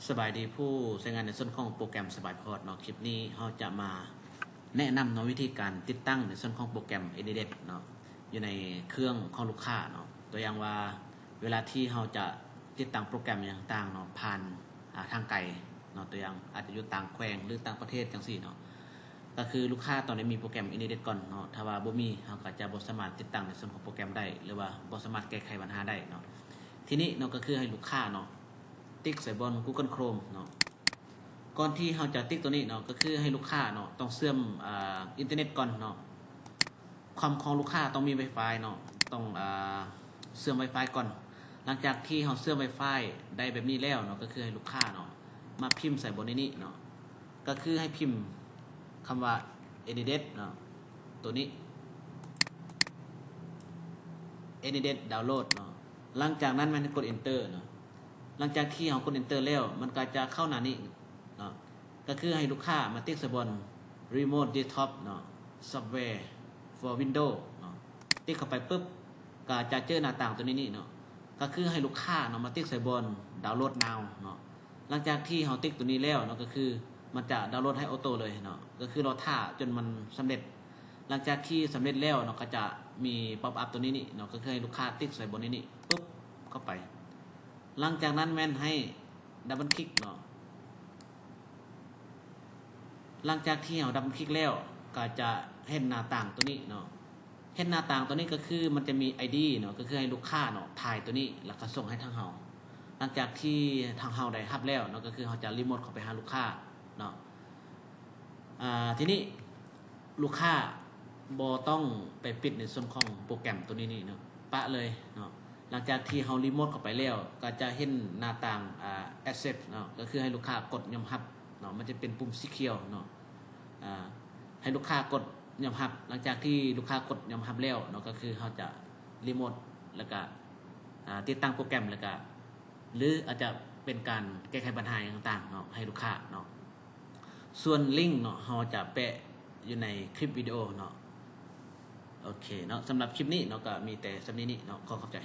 ສະບາຍດີຜູ້ໃຊ້ງານໃນສ່ວນຂອງໂປຣແກຣມສະບາຍພອດເນາະ. ຄລິບນີ້ເຮົາຈະມາແນະນຳເນາະ ວິທີການຕິດຕັ້ງໃນສ່ວນຂອງໂປຣແກຣມ AnyDesk ເນາະ ຢູ່ໃນເຄື່ອງຂອງລູກຄ້າເນາະ. ຕົວຢ່າງວ່າ ເວລາທີ່ເຮົາຈະຕິດຕັ້ງໂປຣແກຣມຫຍັງຕ່າງໆເນາະ ຜ່ານ ອາ ທາງໄກເນາະ, ຕົວຢ່າງອາດຈະຢູ່ຕ່າງແຂວງ ຫຼື ຕ່າງປະເທດຈັ່ງຊີ້ເນາະ, ກໍຄືລູກຄ້າຕ້ອງໄດ້ມີໂປຣແກຣມ AnyDesk ກ່ອນເນາະ. ຖ້າວ່າບໍ່ມີ ເຮົາກໍຈະບໍ່ສາມາດຕິດຕັ້ງໃນສ່ວນຂອງໂປຣແກຣມໄດ້ ຫຼືວ່າບໍ່ສາມາດແກ້ໄຂບັນຫາໄດ້ເນາະ. ທີນີ້ເນາະ ກໍຄືໃຫ້ລູກຄ້າເນາະ ຕິກໃສ່ບ່ອນ Google Chrome ເນາະ. ກ່ອນທີ່ເຮົາຈະຕິກຕົວນີ້ເນາະ ກໍຄືໃຫ້ລູກຄ້າເນາະ ຕ້ອງເຊື່ອມ ອາ ອິນເຕີເນັດກ່ອນເນາະ. ຄອມຂອງລູກຄ້າຕ້ອງມີ Wi-Fi ເນາະ, ຕ້ອງ ອາ ເຊື່ອມ Wi-Fi ກ່ອນ. ຫຼັງຈາກທີ່ເຮົາເຊື່ອມ Wi-Fi ໄດ້ແບບນີ້ແລ້ວເນາະ ກໍຄືໃຫ້ລູກຄ້າເນາະ ມາພິມໃສ່ບ່ອນໃນນີ້ເນາະ, ກໍຄືໃຫ້ພິມຄຳວ່າ AnyDesk ເນາະ, ຕົວນີ້ AnyDesk Download ເນາະ. ຫຼັງຈາກນັ້ນແມ່ນໃຫ້ກົດ Enter ເນາະ. ຫຼັງຈາກທີ່ເຮົາກົດ Enter ແລ້ວ ມັນກໍຈະເຂົ້າໜ້ານີ້ເນາະ, ກໍຄືໃຫ້ລູກຄ້າມາຕິກໃສ່ບ່ອນ Remote Desktop ເນາະ, Software for Windows ເນາະ. ຕິກເຂົ້າໄປປຶບ ກໍຈະເຈີໜ້າຕ່າງຕົວນີ້ນີ້ເນາະ, ກໍຄືໃຫ້ລູກຄ້າເນາະ ມາຕິກໃສ່ບ່ອນ Download Now ເນາະ. ຫຼັງຈາກທີ່ເຮົາຕິກຕົວນີ້ແລ້ວເນາະ ກໍຄືມັນຈະດາວໂຫຼດໃຫ້ອອໂຕ້ເລີຍເນາະ, ກໍຄືລໍຖ້າຈົນມັນສຳເລັດ. ຫຼັງຈາກທີ່ສຳເລັດແລ້ວເນາະ ກໍຈະມີ pop up ຕົວນີ້ນີ້ເນາະ, ກໍຄືໃຫ້ລູກຄ້າຕິກໃສ່ບ່ອນນີ້ນີ້ ປຶບ ເຂົ້າໄປ. ຫຼັງຈາກນັ້ນແມ່ນໃຫ້ double click ເນາະ. ຫຼັງຈາກທີ່ເຮົາ double click ແລ້ວ ກໍຈະເຫັນໜ້າຕ່າງຕົວນີ້ເນາະ. ເຫັນໜ້າຕ່າງຕົວນີ້ກໍຄືມັນຈະມີ ID ເນາະ, ກໍຄືໃຫ້ລູກຄ້າເນາະ ຖ່າຍຕົວນີ້ ແລ້ວກໍສົ່ງໃຫ້ທາງເຮົາ. ຫຼັງຈາກທີ່ທາງເຮົາໄດ້ຮັບແລ້ວເນາະ ກໍຄືເຮົາຈະ remote ເຂົ້າໄປຫາລູກຄ້າເນາະ. ອາ ທີນີ້ລູກຄ້າບໍ່ຕ້ອງໄປປິດໃນສ່ວນຂອງໂປຣແກຣມຕົວນີ້ນີ້ເນາະ, ປະເລີຍເນາະ. ຫຼັງຈາກທີ່ເຮົາ remote ເຂົ້າໄປແລ້ວ ກໍຈະເຫັນໜ້າຕ່າງ ອາ accept ເນາະ, ກໍຄືໃຫ້ລູກຄ້າກົດຍອມຮັບເນາະ, ມັນຈະເປັນປຸ່ມສີຂຽວເນາະ. ອາ ໃຫ້ລູກຄ້າກົດຍອມຮັບ. ຫຼັງຈາກທີ່ລູກຄ້າກົດຍອມຮັບແລ້ວເນາະ ກໍຄືເຮົາຈະ remote ແລ້ວກະ ອາ ຕິດຕັ້ງໂປຣແກຣມ ແລ້ວກະ ຫຼືອາດຈະເປັນການແກ້ໄຂບັນຫາຫຍັງຕ່າງໆເນາະ ໃຫ້ລູກຄ້າເນາະ. ສ່ວນລິ້ງເນາະ ເຮົາຈະແປະຢູ່ໃນຄລິບວິດີໂອເນາະ. ໂອເຄເນາະ, ສຳລັບຄລິບນີ້ເນາະ ກໍມີແຕ່ສ່ຳນີ້ນີ້ເນາະ. ຂໍຂອບໃຈ.